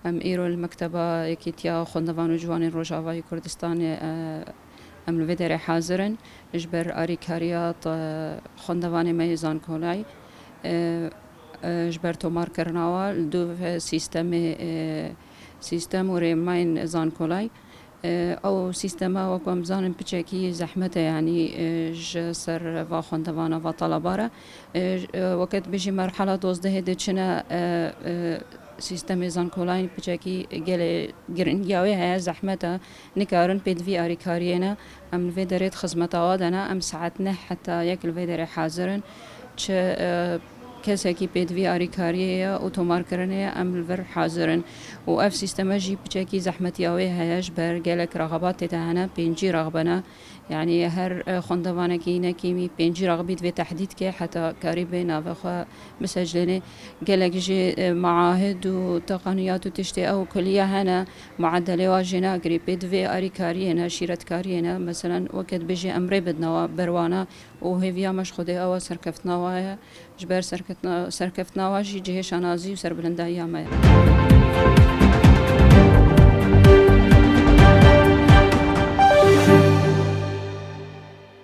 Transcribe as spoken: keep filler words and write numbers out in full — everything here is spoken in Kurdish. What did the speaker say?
Em îro li Mekteba Yekîtiya Xwendevan û Ciwanên Rojavayê Kurdistanê, e, em li vê derê hazir in. Ji ber arîkariya t-, xwendevanê me yê zankolay, e, e, ji ber tomarkirina wa li dûv sîstemê, e, sîstem û rêmayên zankolay. E, ew sîstema, wek em zanin, piçekî zehmet e, yanî, e, ji ser va xwendevana, va talaba re. E, j-, e, weke dibêjî merhala dozdehê de çine, e, e, sîstemê zankolayî piçekî gelê giringiya wê heye, zehmet e, nikarin pêdivî arîkariyê ne. Em li vê derê di xizmeta wa de ne, em saet neh heta yek li vê derê hazir in. Çi, e, kesekî pêdivî arîkariyê ye û tomarkirinê ye, em li vir hazir in. Û ev sîsteme jî piçekî zehmetiya wê heye, ji ber gelek rexebat tê de hene, pêncî rexbe ne. Yanî her, e, xwendevanekî ne kêmî pêncî rexbî divê tehdîd ke heta karî bê navê xwe biseclênê. Gelek jî, e, meahid û teqaniyat û tiştê ew kuliye hene, muedelê wa jê nagirî. Pê divê arîkariyê ne, şîretkariyê ne. Meselen, weke dibêjê em rê bidine wa ber wana û hêviya me ji Xwedê ew e, serkeftina wa ye. Ji ber serkeftina, serkeftina wa jî cihê şanazî û serbilindayiya me ye.